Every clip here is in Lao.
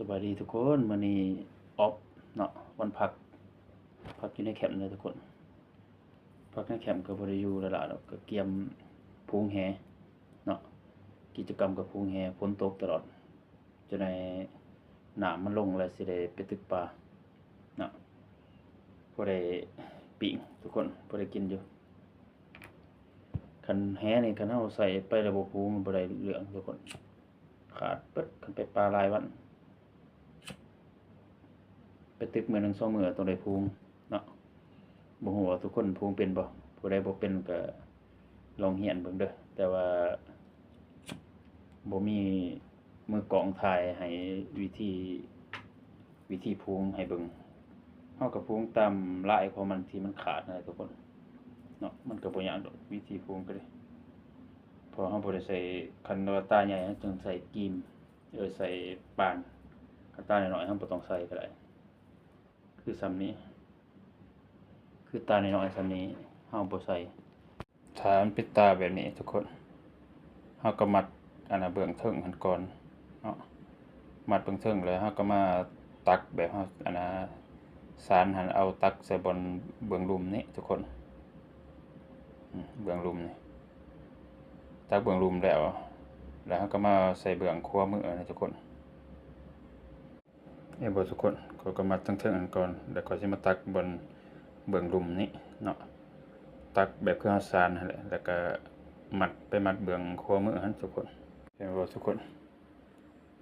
ສະບາຍດີທຸກຄົນ, ມື້ນີ້ອອບເນາະ ວັນພັກ ພັກຢູ່ໃນແຄມເດີທຸກຄົນ. ພັກໃນແຄມກໍບໍ່ໄດ້ຢູ່ຫຼາຍໆດອກ, ກໍກຽມຜູງແຫເນາະ, ກິດຈະກຳກໍຜູງແຫ. ຝົນຕົກຕະຫຼອດ, ຈົນໄດ້ ນ້ຳມັນລົງແລ້ວ ຊິໄດ້ໄປຕຶກປາເນາະ, ພໍໄດ້ປີ້ງທຸກຄົນ, ພໍໄດ້ກິນຢູ່. ຄັນແຫນີ້ ຄັນເຮົາໃສ່ໄປແລ້ວບໍ່ຜູງ ມັນບໍ່ໄດ້ເລື່ອງທຸກຄົນ, ຂາດເບິດ. ຄັນໄປປາຫຼາຍວັນ ໄປຕຶກມື້ໜຶ່ງສອງມື້ຕ້ອງໄດ້ຜູງເນາະ. ບໍ່ຮູ້ວ່າທຸກຄົນຜູງເປັນບໍ່? ຜູ້ໃດບໍ່ເປັນກໍລອງຮຽນເບິ່ງເດີ, ແຕ່ວ່າບໍ່ມີມືກ້ອງຖ່າຍໃຫ້ວິທີ ວິທີຜູງໃຫ້ເບິ່ງ. ເຮົາກໍຜູງຕາມລາຍຂອງມັນທີ່ມັນຂາດນັ້ນແຫຼະທຸກຄົນເນາະ, ມັນກໍບໍ່ຍາກດອກວິທີຜູງກໍໄດ້. ເພາະເຮົາບໍ່ໄດ້ໃສ່, ຄັນວ່າຕາໃຫຍ່ເຮົາຈຶ່ງໃສ່ກີມ ເອີ ໃສ່ປານ, ຄັນຕານ້ອຍໆເຮົາບໍ່ຕ້ອງໃສ່ກໍໄດ້. ຄືສ່ຳນີ້, ຄືຕານ້ອຍໆສ່ຳນີ້ເຮົາບໍ່ໃສ່. ຖ້າມັນເປັນຕາແບບນີ້ທຸກຄົນ, ເຮົາກໍມັດອັນນະເບື້ອງເທິງຫັ້ນກ່ອນເນາະ, ມັດເບື້ອງເທິງແລ້ວເຮົາກໍມາຕັກແບບເຮົາອັນນະສານຫັ້ນ, ເອົາຕັກໃສ່ບ່ອນເບື້ອງລຸ່ມນີ້ທຸກຄົນ, ອືມ ເບື້ອງລຸ່ມນີ້, ຕັກເບື້ອງລຸ່ມແລ້ວ ແລ້ວເຮົາກໍມາໃສ່ເບື້ອງຂວາມືນີ້ທຸກຄົນ. ເຫັນບໍ່ທຸກຄົນ? ຂ້ອຍກໍມັດເທິງໆຫັ້ນກ່ອນ ແລ້ວຂ້ອຍຊິມາຕັກບ່ອນເບື້ອງລຸ່ມນີ້ເນາະ, ຕັກແບບຄືເຮົາສານຫັ້ນແຫຼະ ແລ້ວກໍມັດ ໄປມັດເບື້ອງຂວາມືຫັ້ນທຸກຄົນ. ເຫັນບໍ່ທຸກຄົນ?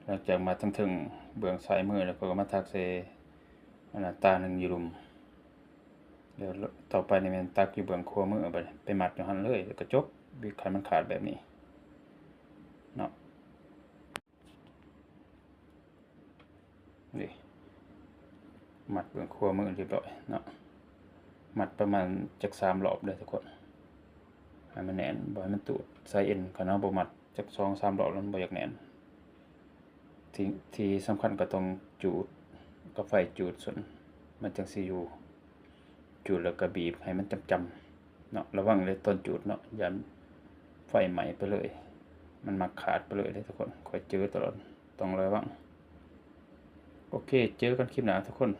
ຫຼັງຈາກມັດເທິງໆເບື້ອງຊ້າຍມືແລ້ວ ຂ້ອຍກໍມາຕັກໃສ່ອັນນັ້ນ ຕາໜຶ່ງຢູ່ລຸ່ມ. ແລ້ວຕໍ່ໄປນີ້ແມ່ນຕັກຢູ່ເບື້ອງຂວາມື ໄປ ໄປມັດຢູ່ຫັ້ນເລີຍ ແລ້ວກໍຈົບ, ບິດໃຫ້ມັນຂາດແບບນີ້ເນາະ. ນີ້ ມັດເບື້ອງຂວາມືຮຽບຮ້ອຍເນາະ, ມັດປະມານຈັກສາມລອບເດີທຸກຄົນ ໃຫ້ມັນແໜ້ນ, ບໍ່ໃຫ້ມັນຕູດສາຍເອັນ. ຄັນເຮົາບໍ່ມັດຈັກສອງສາມລອບແລ້ວມັນບໍ່ຢາກແໜ້ນ. ທີ່ ທີ່ສຳຄັນກໍຕ້ອງຈູດກັບໄຟ, ຈູດສ່ວນມັນຈັ່ງຊິຢູ່. ຈູດແລ້ວກໍບີບໃຫ້ມັນຈ້ຳໆເນາະ, ລະວັງເລີຍຕອນຈູດເນາະ, ຢ້ານໄຟໄໝ້ໄປເລີຍ, ມັນມັກຂາດໄປເລີຍເດ້ທຸກຄົນ. ຂ້ອຍເຈີຕະຫຼອດ, ຕ້ອງລະວັງ. ໂອເຄ, ເຈີກັນຄລິບໜ້າທຸກຄົນ.